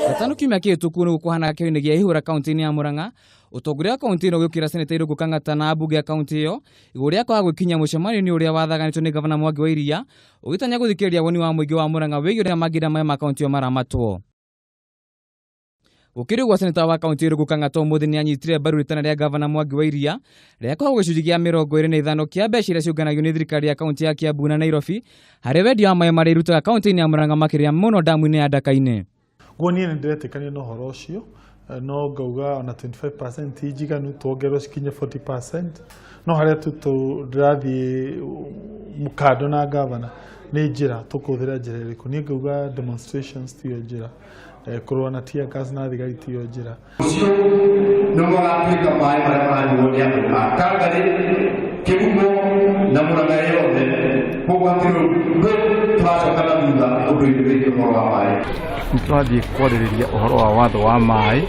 Gatano kiumia kĩhĩtũku nĩ gũkũhanaga kĩoinĩ gĩa ihũra kaunti-inĩ ya Murang'a. Ũtongoria wa kaunti ĩno ũgĩũkĩra seneta Irũngũ Kang'ata na ambunge a kaunti ĩyo igũrũ rĩa kwaga gwĩkinyia mũcemanio-inĩ ũrĩa wathaganĩtwo nĩ gavana Mwangi wa Iria ũgĩtanya gũthikĩrĩria woni wa mũingĩ wa Murang'a wĩgiĩ ũrĩa mangĩenda maĩ ma kaunti ĩyo maramatwo. Gũkĩrĩ ũguo, seneta wa kaunti Irũngũ Kang'ata ũmũthĩ nĩ anyitire mbaru rĩtana rĩa gavana Mwangi wa Iria rĩa kũheagwo gĩcunjĩ kĩa 25 kĩa mbeca iria ciũnganagio nĩ thirikari ya kaunti ya Kiambu na Nairobi harĩ wendia wa maĩ marĩa irutaga kaunti-inĩ ya Murang'a, makĩria mũno ndamu-inĩ ya Ndaka-inĩ. Guo niĩ nĩ ndĩretĩkania na ũhoro ũcio, no ngauga ona 25% ti njiganu, tuongererwo cikinye 40%. No harĩa tu ndĩrathiĩ mũkando na gavana nĩ njĩra tũkũhũthĩra njĩra ĩrĩkũ. Niĩ ngauga demonstrations tiyo njĩra, kũrũa na tear gas na thigari tiyo njĩra. Ũcio nĩ magatuĩka maĩ marĩa maranyuo nĩ andũ a Kangarĩ, Kĩgumo na Mũrang'a yothe. Koguo hatirĩ ũndũ tũracoka na thutha ũndũ-inĩ wĩgiĩ ũhoro wa maĩ. Nĩ tũrathiĩ kwarĩrĩria ũhoro wa watho wa maĩ,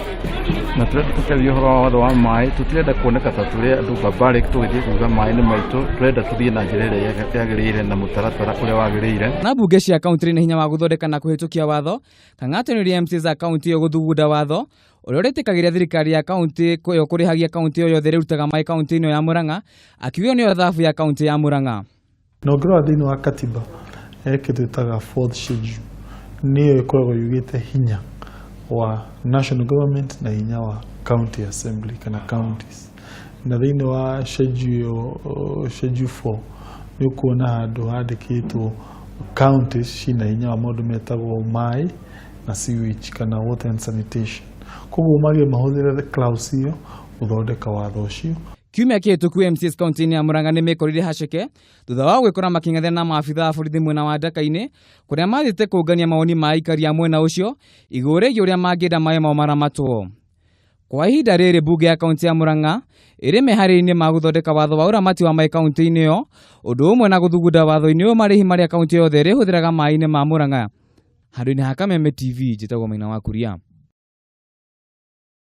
na tũrenda tũkĩarĩria ũhoro wa watho wa maĩ, tũtirenda kuoneka ta tũrĩ andũ barbaric tũgĩthiĩ kuga maĩ nĩ maitũ. Tũrenda tũthiĩ na njĩra ĩrĩa yagĩrĩire na mũtaratara ũrĩa wagĩrĩire. Na mbunge cia kaunti nĩ hinya wa gũthondeka na kũhĩtũkia watho. Kang'ata nĩ MCAs a kaunti ĩyo gũthugunda watho ũrĩa ũrĩtĩkagĩria thirikari ya kaunti ĩyo kũrĩhagia kaunti ĩyo yothe ĩrutaga maĩ kaunti-inĩ ya Murang'a, akiuga nĩyo thabu ya kaunti ya Murang'a. Na ũngĩrora thĩinĩ wa katiba, he kĩndũ ĩtaga fourth schedule, nĩyo ĩkoragwo yugĩte hinya wa national government na hinya wa county assembly kana counties. Na thĩinĩ wa schedule ĩyo, schedule 4, nĩ ũkuona handũ handĩkĩtwo counties cina hinya wa maũndũ metagwo maĩ na sewage kana water and sanitation. Koguo magĩ mahũthĩre clause ĩyo gũthondeka watho ũcio. Kiumia kĩhĩtũku MCAs kaunti-inĩ ya Murang'a nĩ mekorire haceke thutha wa gwĩkora makĩng'ethera na maabitha a borithi mwena wa Ndaka-inĩ, kũrĩa mathiĩte kũngania mawoni ma aikari a mwena ũcio igũrũ rĩgiĩ ũrĩa mangĩenda maĩ mao maramatwo. Kwa ihinda rĩrĩ, mbunge ya kaunti ya Murang'a ĩrĩ meharĩria-inĩ ma gũthondeka watho wa ũramati wa maĩ kaunti-inĩ ĩyo, ũndũ ũmwe na gũthugunda watho-inĩ ũyũ marĩhi marĩa kaunti yothe ĩrĩhũthĩraga maĩ-inĩ ma Murang'a. Handũ-inĩ ha Kameme TV, njĩtagwo Maina wa Kuria.